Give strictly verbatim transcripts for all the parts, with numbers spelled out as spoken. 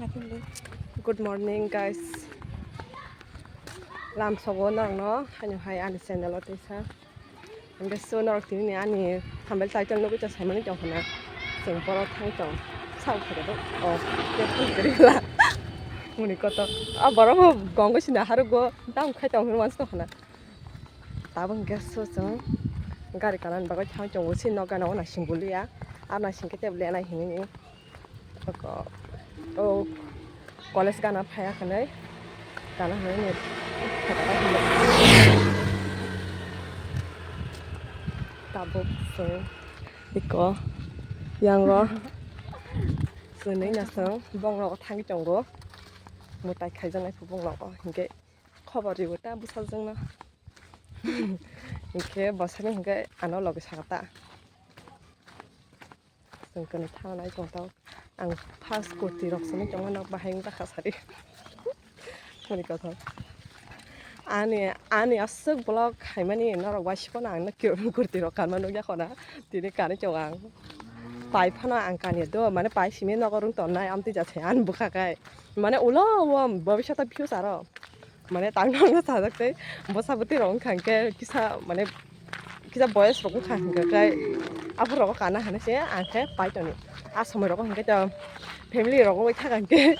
Good morning, guys. Lam sogo norokno haino hai ani channel o teisa. Hingke so norok tini ni ani thumbnail title nugui tong saimani tong khna. Chwng borok thang tong. Sao khe do. O, ke thang khe rila. Muni kotor. A borok bo gongo sina harugo. Dam khai tong hwnwi uansuk tong khna. Tabuk hingke so chwng gari kana ni bagwi thang tongo, si nok gana o naising bulia, a naising khe tei bulia nai hinwi ni. Oko, o college gana phaiya hwnwi, gana hwnwi ni. Tabuk chwng iko yang o chwng nui nasung bong nogo thangwi tongo, mwtai khaijaknai bong nogo hinkhe. Khobor rigo ta bwsajwkno. Hinkhe bwsajwk hinkhe ano logi saka ta. Chwng kwnwi thangnai chwng tao. Ang first kurti rok simi chwngno nok bahai wngkha sari. Ani kothok. Ani, ani aswk vlog khaimani norok waisukno ang no kurti rok kanma nukya khona. Tini kanwi chwng ang. Pai phano ang kanya do, mane pai simi nogo rwng tongnai amtwi jathai ani bwkha kai. Mane ulo o bobisata future o. Mane tang tangno sajak tei bwsa bwtwi rok wngkha hwnkhe kisa mane kisa boyes rok wngkha hwnkhe kai aphuru rogo kana hinwi se ang khe pai toni. A somoi rogo hwnkhe to family rogo wngkha hwnkhe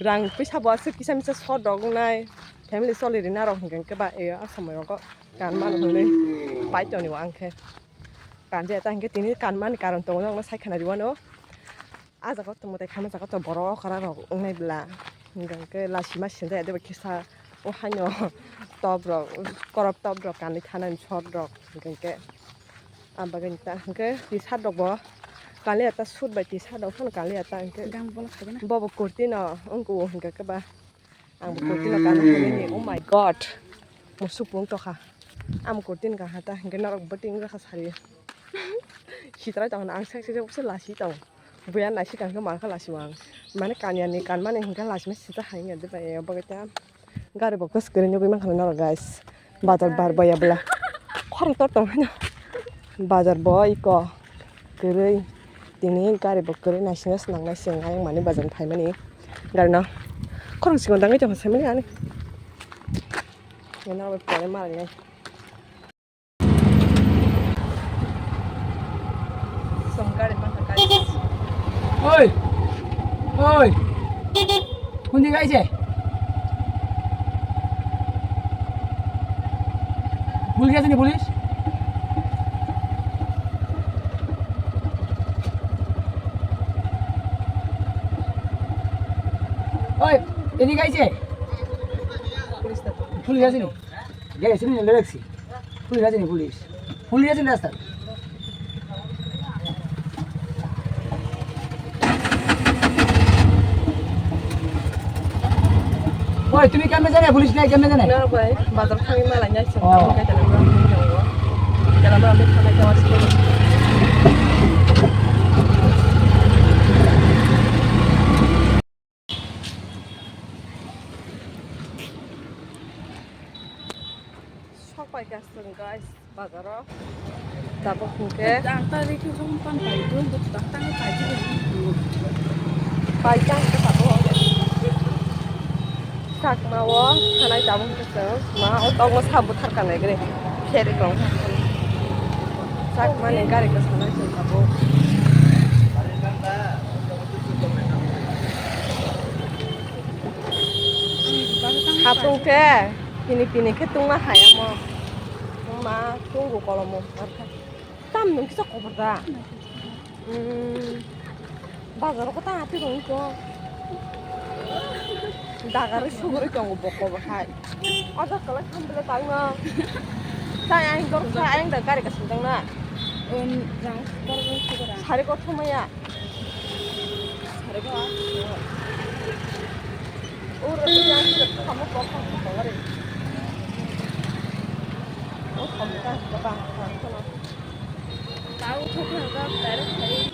rang puisa bo aswk kisa misa short rok wngnai family choli rina rok hwnkhe ba a somoi rogo kan mano hwnwi pai toni ang khe. Kanjaya ta hwnkhe tini kanmani karon tongo nokno sai khna rwano. A jaga o tongmo tai khaima jaga o borok okra rok wngnai bwla. Hwnkhe lachima sinjaya de bai kisa o haino top rok korop top rok kanwi thanani short rok hwnkhe a bagwi ta hwnkhe t-shirt rok bo kanliya ta suit bai t-shirt rok phano kanliya ta hwnkhe bobo kurti no wngkha o hwnkhe ba. Ang bo kurti no kana hwnwi ni, oh my God. Musuk pung tokha. Ang bo kurti no kaha ta, hwnkhe norok bo ting jakha sari. Sitrai tong, ang sek sek se lasi tong. Buya nasi kang khe mankha lasi wang. Mane kanya ni kanmani hwnkhe lasi ma sita hai nge de bai, bagwi ta. Gari bo kwswk kwrwi nugwi mankha norok, guys. Bazar bar baya bwla. Khorang tor tong haino. Bazar bo iko kwrwi. Tini gari bo kwrwi naisingya swnamnai se ayang mani bazar phaimani. Gari no khorang sikon tangwi tongkha saimani ani. Gana bai pore marinai. Song gari mankha guys. Oi! Oi! Kundi gaise? Police asini police? Oi, edik aise? Police asini? Gaya sini nang direksi. Police asini police. Police asini rasta. Oi, tumi kemne jane? Police nai kemne jane? Na bhai, bazar thangwi mala nyai song. Oh. Kaitor bro. Kaitor bro, kaitor bro. Sok pai kha chwng guys bazaro. Tabuk hwnkhe pai kha hwnkhe tabuk. Chakma o thanai tabuk hwnkhe chwng ma o tongo sa buthar kanai gre. Kheri tong. Chakmani gari kwchwlai tong tabuk. Hatung khe pini pini khe tungma hai amo. Tungma tungbu kolomo. Tam nung kisa kobor da. Hmm. Bazar ko ta hati rong ko. Dagar suguri tongo boko bahai. Ojo kala thambele tangno. Sai ang dor sai ang da gari ka sindang na. Um, jang dor ko sugura. Sari ko thumaya. Sari ko. Ur yang kamu boko ko gari. Oh, kamu kan baba. Tau thok thok direct khai.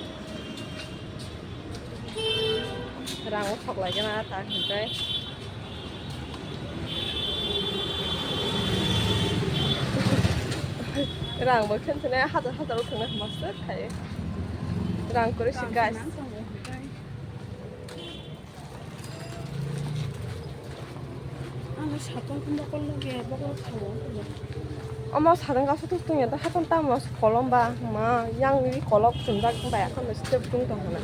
Rang o thok lai gana ta hwnkhai. Rang bo khen thene hajar hajar o thwngnai hwnba se khai. Rang kwrwi se guys. Nang thang bo hwnkhai. Satung khum bokol no ge bokol thango. Omo satung kaisa tus tungya ta hakon tamo kolom ba ma yang ri kolok chumjak bai hakon step tung tong hana.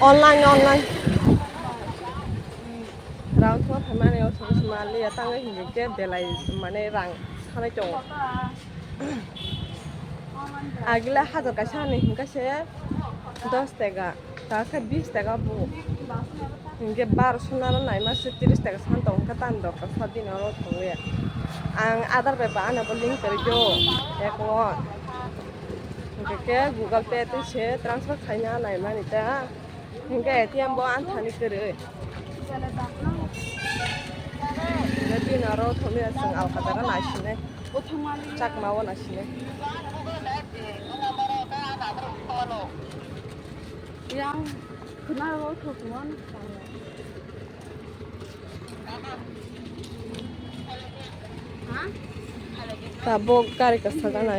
Online, online. Rang thuma phaimani o song sima liya tangwi hinwi khe belai mane rang sanai tongo. Agila hajar kaisa hani hingka se dos tega, ta khe bis tega bu. Hingke bar sona no naima se tris tega san tong khe tan dorkar sa bini oro thangwi. Ang Aadhaar bai ba ano bo link kwrwi do eko. Hingke khe Google Pay twi se transfer khaina naimani ta. Hingke A T M bo anthani kwrwi. Hingke bini oro thangwi chwng alka jaga naisinai. Chakma o naisinai. Yang khwna o thokmani. Tabuk gari kwchak gana.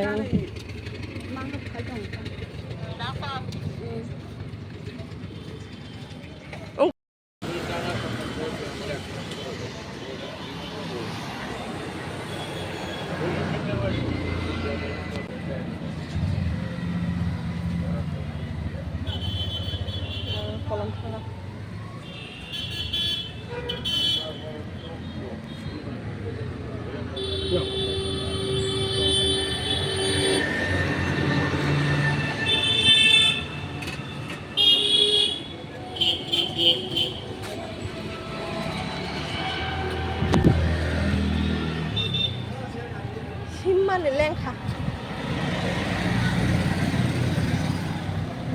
Simmani lengkha.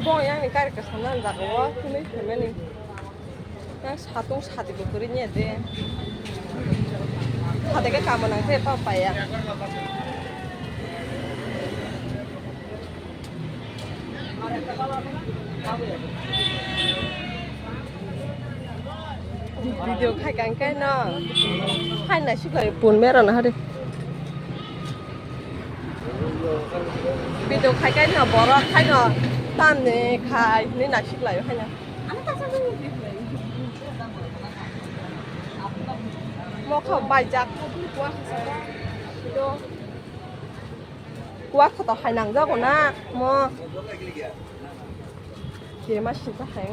Bo yang ni gari kasamani jaga o, tini phaimani. Yang satung sadi bo kwrwi niya de. Sadi khe kamu nang khe pa paya. Video khai kang kai no. Khai na sik lai pun mera na hari. Video khai kai no borok khai no. Tamni khai ni na sik lai khai na. Mokha bai jak. Kuak kho to hai nang jago na mo. Kema sinta hai.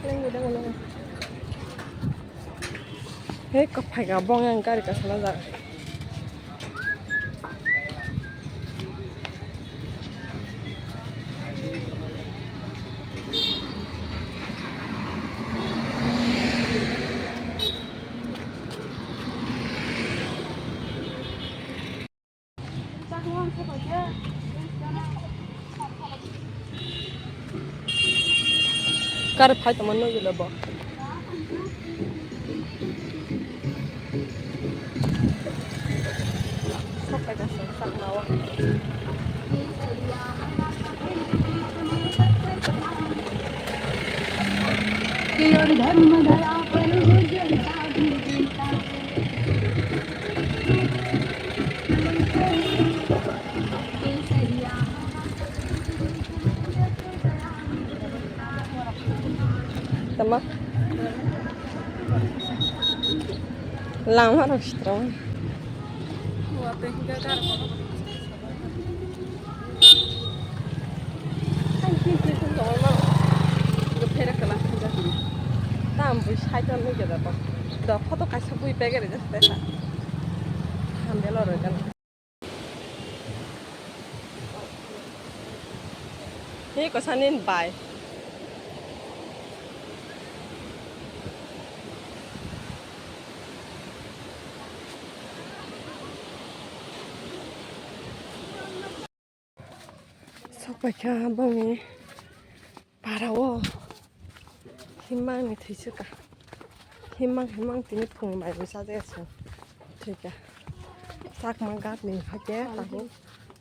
Leng udah ngolong. Hei, kaphai ka bong yang gari ka sana jaga. Kar phai tongma nugwi le bo. Sok pai ka sok sak ma o. Tama. Lama rok sitro. Tam bui saitan ni geda to. Do photo kaisa bui pegeri jasta sa. Hambe lo roi kan. Hei, kosa nin bai. Sok paikha bongni para o. Himang ni thwi swkha. Himang himang tini phung bai bwsa jaya se. Thika. Chakma gak ni hake tabu.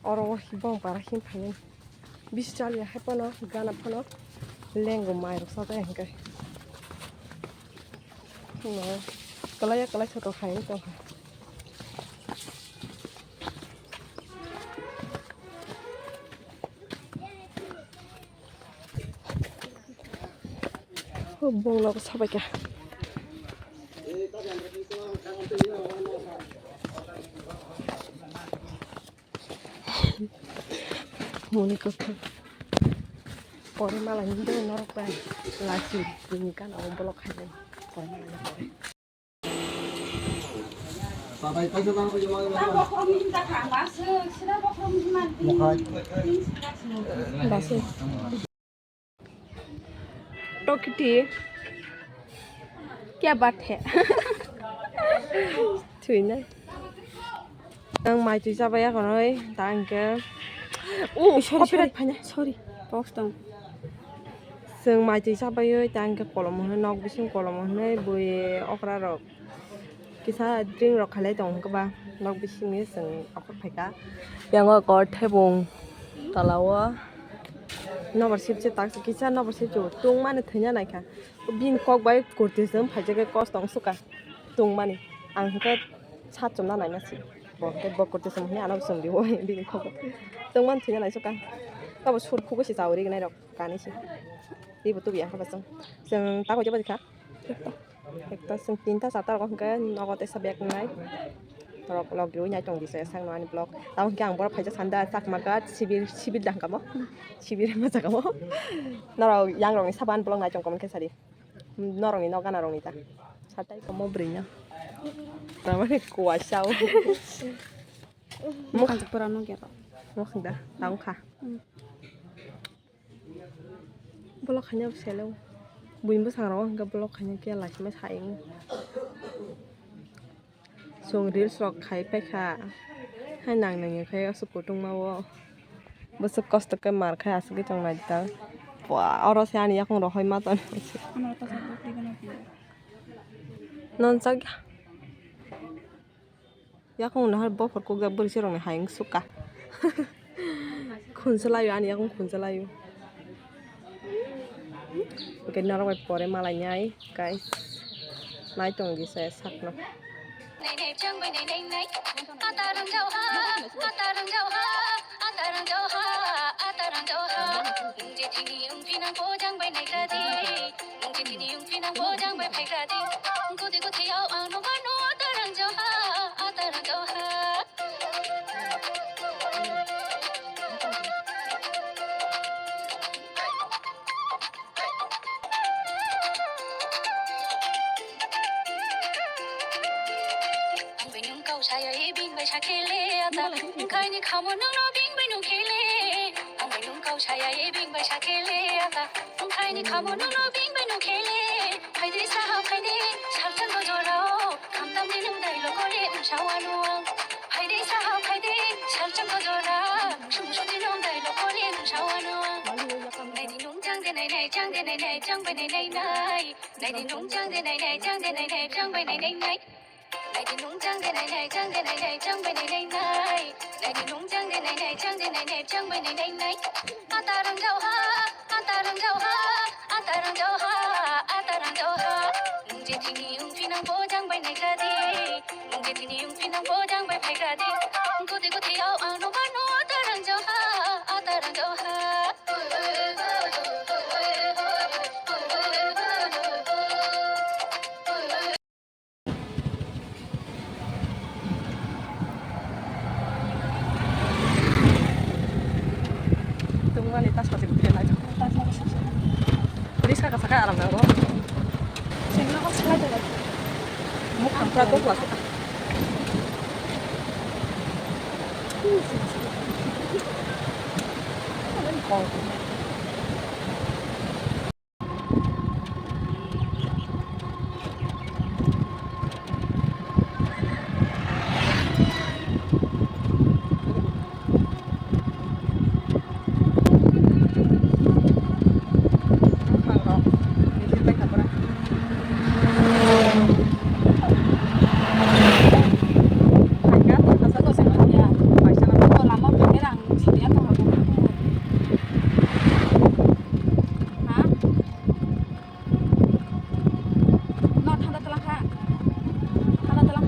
Oro o bong para him phai. Bis chali hai pono gana pono lengo mai rok sa jaya hingke. No. Kalaya kalai thoto hai tong. Bongno sabaikha. Muni kothok. Pore malai ni dei norok bai. Lachi ni gana o block khainai. Pore malai ni pore. Basu. Tokiti. Kya baat hai? Thwinai. Ang mai twi chabai ya konoi, ta hwnkhe. Oh, sorry, copyright sorry. Phainai. Sorry. Box tong. Chwng mai twi chabai oi, ta hwnkhe kolom hwnwi, nok bising kolom hwnwi, bui okra rok. Kisa drink rok khalai tongo hwnkhe ba, nok bisingni chwng okhor phaikha. Yang o kor thebung tola o nobar sip se tak kisa nobar sip se tungmani thwina naikha. Bini kok bai kurti se wng phaijak khe kos tong suka tungmani. Ang hwnkhe sat chumna naima si. Bo hwnkhe bo kurti se wng hwnwi ano chumdi o bini kok bai. Tungmani thwina naisuka. Abo sur khugui se chaui rinai rok kanui se. Teibo tubi ang khe bo chwng. Chwng ta hoite bajikha. Ekta chwng tinta charta rogo hwnkhe nogo teisa bag wngnai. Norok log riui nai tong di se sakno ani vlog. Tamo hwnkhe ang borok phaijak sanda Chakma Ghat sibir, sibir da hwnkha mo? Sibir ma jaga mo? Norok yang rokni sabo ani vlog nai tong comment khe sadi. Norokni nok gana rokni ta. Satai komo bwrwino. Tamani kuasa o. Mukhang pura nukya rok. Mukhang da, tamo kha. Hmm. Block khaina seleng. Buini bwskango hwnkhe block khaina khe laisima sayung. Chwng reels rok khai paikha. Hai nang nang khai aswk kutung ma o. Bwswk kosto khe mar khai aswk khe chwng nai ta. Bua, oro se ani yakung rohoi ma ton. Non chak. Yakung nahar bophor kukjak bwrwi se rokni hayung suka. Khunsa laio ani yakung khunsa laio. Hwnkhe norok bai pore malai nai guys. Nai tong di se sakno. Nung tini tini wng phinang bojang bai phaikha di. Gudi gudi yao ang nung ano ata rang jao ha, ata rang jao ha. Ang bai nung kau saya e bing bai sa khele ata. Ang khai ni khamo nung no bing bai nung khele. Ang bai nung kau saya e bing bai sa khele ata. Ang khai ni khamo nung no bing bai nung khele. Phaidi saha phaidi, salchang ko jorao, khamtam di nung dai lo kole, um, sawano ang. Phaidi saha phaidi, salchang ko jora, sum sum di nung dai lo kole, um, sawano ang. Nai di nung chang de nai nai, chang de nai nai, chang bai nai nai nai. Nai di nung chang de nai nai, chang de nai nai, chang bai nai nai nai. Nai di nung chang de nai nai, chang de nai nai, chang bai nai nai nai. Nai di nung chang de nai nai, chang de nai nai, chang bai nai nai nai. Ata rang jao ha, ata rang jao ha, ata rang jao ha, ata rang jao ha. Nung je tini wng phinang bojang bai nai kha di. Nung je tini wng phinang bojang bai phai kha di. Gudi gudi yao ang nung ano ata rang jao ha, ata rang jao ha. Tungmani ta sati bukhe nai. Riska ka saka aram nango. Sengno ko sala jaga. Mukhang pura gokla saka. No, thanda twlang kha. Thanda twlang